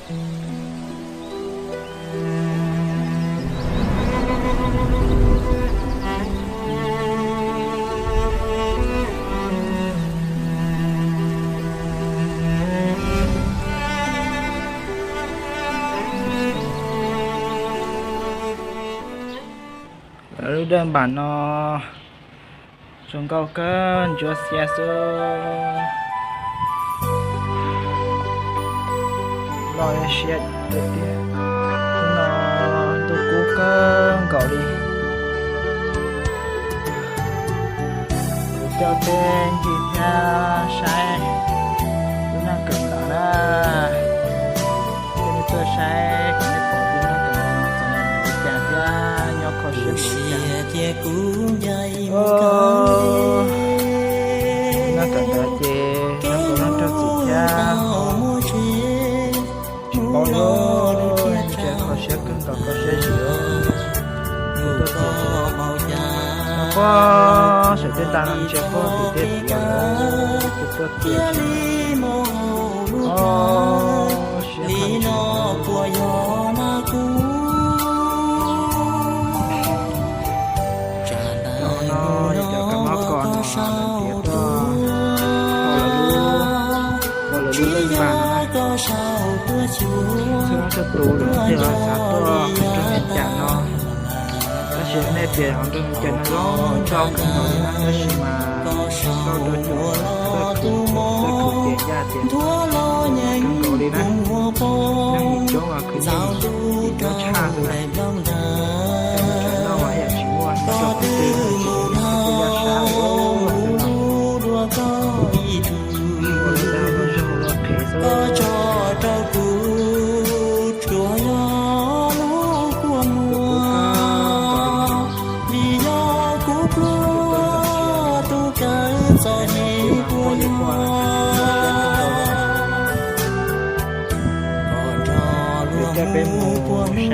Lub dej npam no zoo nkauj kawg, ntsuab xiab xwb. Loj siab tiag tiag. Hnub no ntuj kub kawg nkaus li. Kuv coj peb ncig thiab saib lub neej kawm ntawv na. Coj nej tuaj saib kom nej pom lub neej kawm ntawv txom nyem li cas thiab nyob kho siab li cas. Lub neej kawm ntawv ces nyob ua neej raug txim thiab tsis paub li, ntsia kho siab kawg nkaus, kho siab zim. Tuaj txog no pob, sawv tej nta no ntsia pob tim tej tiav, tuaj txog, o, siab khav ntsws. Zaum no yog cov kab mob kos no lawv ntiav tuaj, ua lawv lub, ua lawv lub leej tag no na. Txhua leej txhua tus lawm thiaj xav tuaj qhov nroog Vias Cas no. Tab sis nej tias qhov nroog Vias Cas no zoo nkauj kawg nkaus li na, tab sis mas zoo nkauj rau cov txawj khwv, txawj khwv ces yaj tias kawg nkaus li na. Neeg yim coob los khwv neeg yim coob tshaj xwb na. Cov ntawm no mas ib yam tsis muaj ib co qhov twg, tsis muaj tej yaj sab ua no. Ua lawv dag luag zog luag qhev xwb. Yuav coj peb mus saib lub tsev tuaj ntxov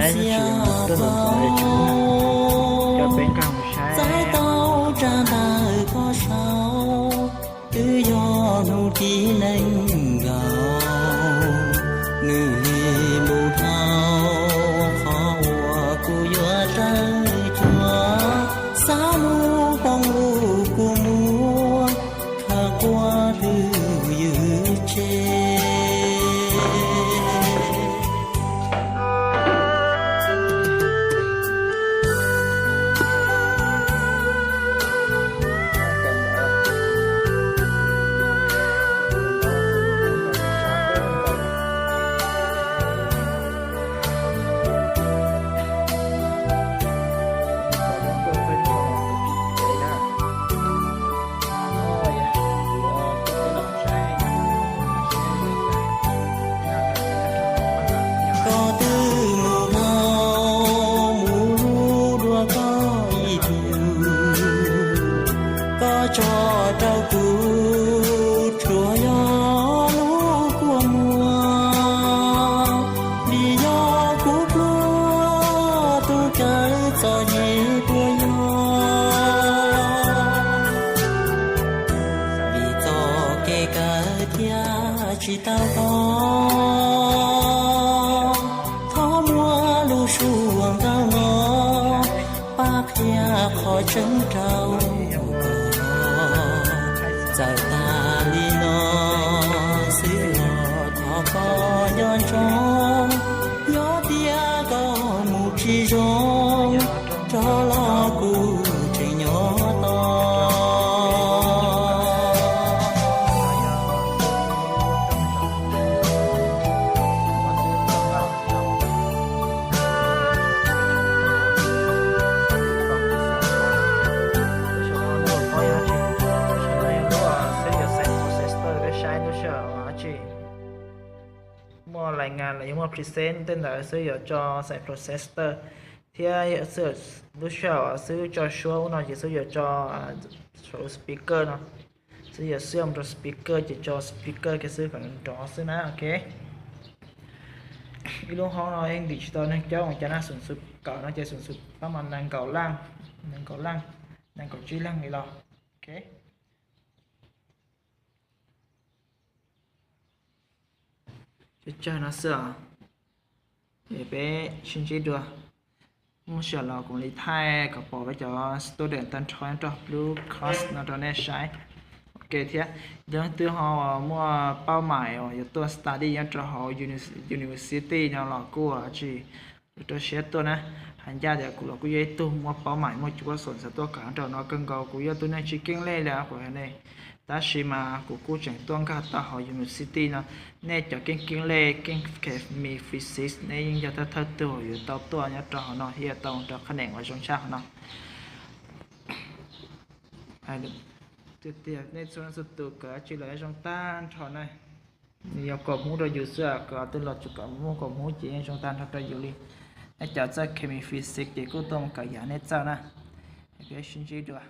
ntxov es tsev na. Coj peb nkag mus saib. Twb yog hnub tib neeg nkaus, nws li ntu dhau, qhov uas kuv yuav raws cuag, xav mus poob lub kua muag, khawv quaj twb ywj tsev. Koj twb mus dhau mus lub dua koj ib tug, koj tso rau kuv tsuas yog lub kua muag, vim yog kuv pluag tus kawm txom nyem puas yog, vim txoj kev kawm thiaj tsis tau tod. Thov muab lub suab ntaub no pab qhia qhov tseeb rau koj. Txawm tas li no xwb los thov koj nco ntsoov, yog tias koj mus tsis zoo, rov los kuv tseem nyob tos. Muaj lais ngas los yog muaj present tej ntawd xwb yuav tso xaiv processor, thiab lub sij hawm xwb tso suab ub no ces xwb yuav tso saum speaker no, xwb yuav xwb mus rau speaker ces tso speaker kiag xwb kom nrov xwb na, ok. Ib lub hoob no yeej ntim tsis tau neeg coob ua cas na, xoom xu kawm no ces xoom xu pab mas nees nkaum leej, nees nkaum leej, nees nkaum tsib leej li los, ok. Tsawg tsawg no xwb os. Peb sib ntsib dua. Muaj sij hawm los kuv li thaij kom pom peb cov student tag nrho nyob rau lub course no rau nej saib. Ok thiab, yog leej twg ho muaj paub mais uas yuav tuaj study nyob rau hauv university no los kuj tsis rau siab tuaj na. Hais ncaj tias kuv los kuj yog ib tug muaj paub mais muaj cuab xom xav tuaj kawm nyob rau no kawg nkaus. Kuv yog tus neeg tsis keeb lej li kuv hais ne, tab sis mas kuv kuj tseem tuaj nkag tau hauv university no. Nej cov keeb keeb lej, keeb chemi, physics, nej yeej yog thawj thawj tug yuav tau tuaj nyob rau hauv no thiab tau mus rau qhab nees uas zoo tshaj hauv no. Tiag tiag nej txhua leej txhua tus kawm tsis los zoo tag nrho na. Nws yog kaum hmub rau yus xwb, kom twg los tsuas kom muaj kaum hmub ces yeej zoo tag nrho rau yus li. Nej cov txawj chemi, physics ces kuj tuaj mus kawm yam nej txawj na. Peb sib ntsib dua.